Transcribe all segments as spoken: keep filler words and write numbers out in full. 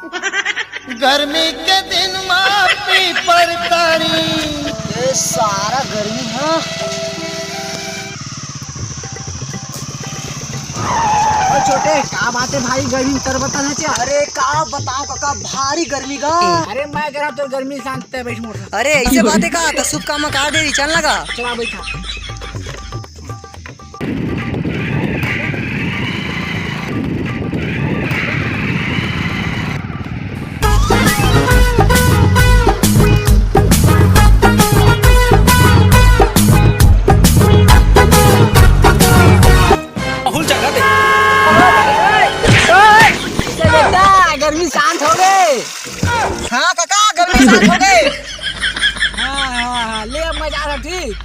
गर्मी के दिन मा पीपर तारी। ए सारा गर्मी, हाँ। ओ छोटे, का बात हे भाई, गर्मी उतर बता ना चा। अरे का बताओ काका, भारी गर्मी गा। अरे मैं करा तो गर्मी शांत है, बैठ मोर। अरे ऐसे बात हे का, तो शुभ काम का देरी, चल लगा। चला बैठा। बहुत जगह दे। बेटा, गर्मी शांत हो गए। हाँ काका, गर्मी शांत हो गए। हाँ, हाँ, हाँ, ले अब मैं जा रहा, ठीक।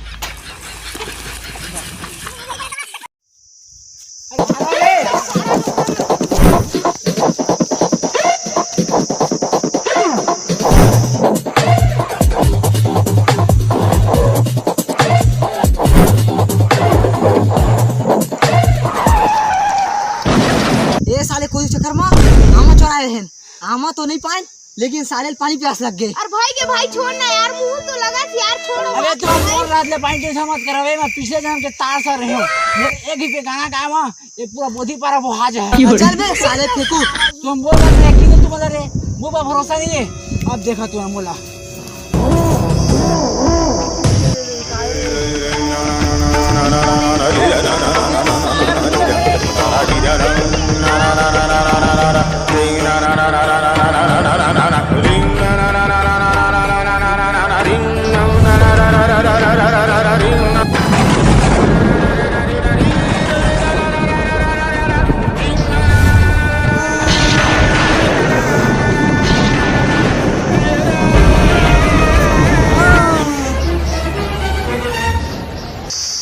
ए साले, कोई चक्कर मा आमा चोराए रहेन, आमा तो नहीं पाएन, लेकिन साले ल पानी प्यास लग गए। अरे भाई के भाई, छोड़ ना यार, मुंह तो लगा थी यार, छोड़। अरे तू मोर रात ले पानी टेंशन मत करावे, मैं पिछले जन्म के तार सर रहे हूँ। मेरे एक ही पे गाना गाया वहाँ, ये पूरा बोधी पारा वो हाज है। चल बे साले फेंकू। तू हम बोल रहे हैं कि तू बोला रे, मुंह पर भरोसा नहीं है। अब देखा तू हम बोला।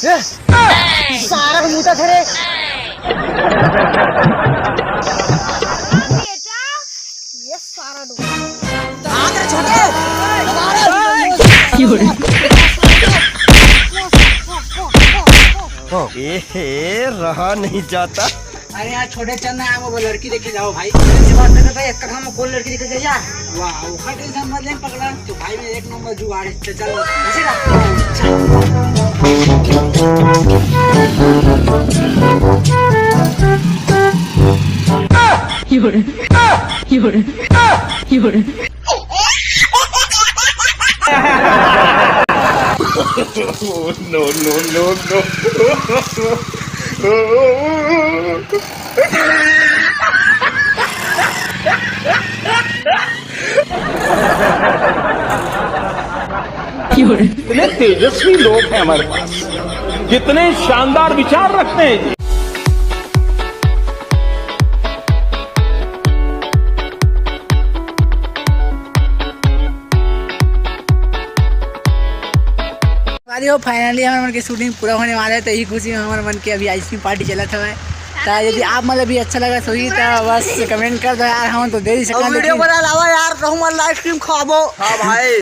ए, सारा के मुंह तक रे। बेटा, ये सारा डूबा। आ तेरे छोटे। ए, रहा नहीं जाता। अरे यार, छोटे चंद ना, वो लड़की देखे जाओ भाई। ऐसी बात करते भाई, एक कथा में कौन लड़की देखे जाए यार? वाह, ओकर टेंशन मत ले पगला, तो भाई में एक नंबर जुगाड़ है। चल, चल, ऐसे ना। No, no, no, no। इतने तेजस्वी लोग हैं हमारे पास, कितने शानदार विचार रखते हैं जी। अरे हो, finally हमर मन के shooting पूरा होने वाला है, तो यही खुशी में हमर मन के अभी ice cream party चलत हवय। तो यदि आप मन ला भी अच्छा लगा होही, तो बस comment कर दो यार, हम तो दे ही सकन, और video लेकिन बना लावा यार, रहू मन ला ice cream खवाबो। हाँ भाई।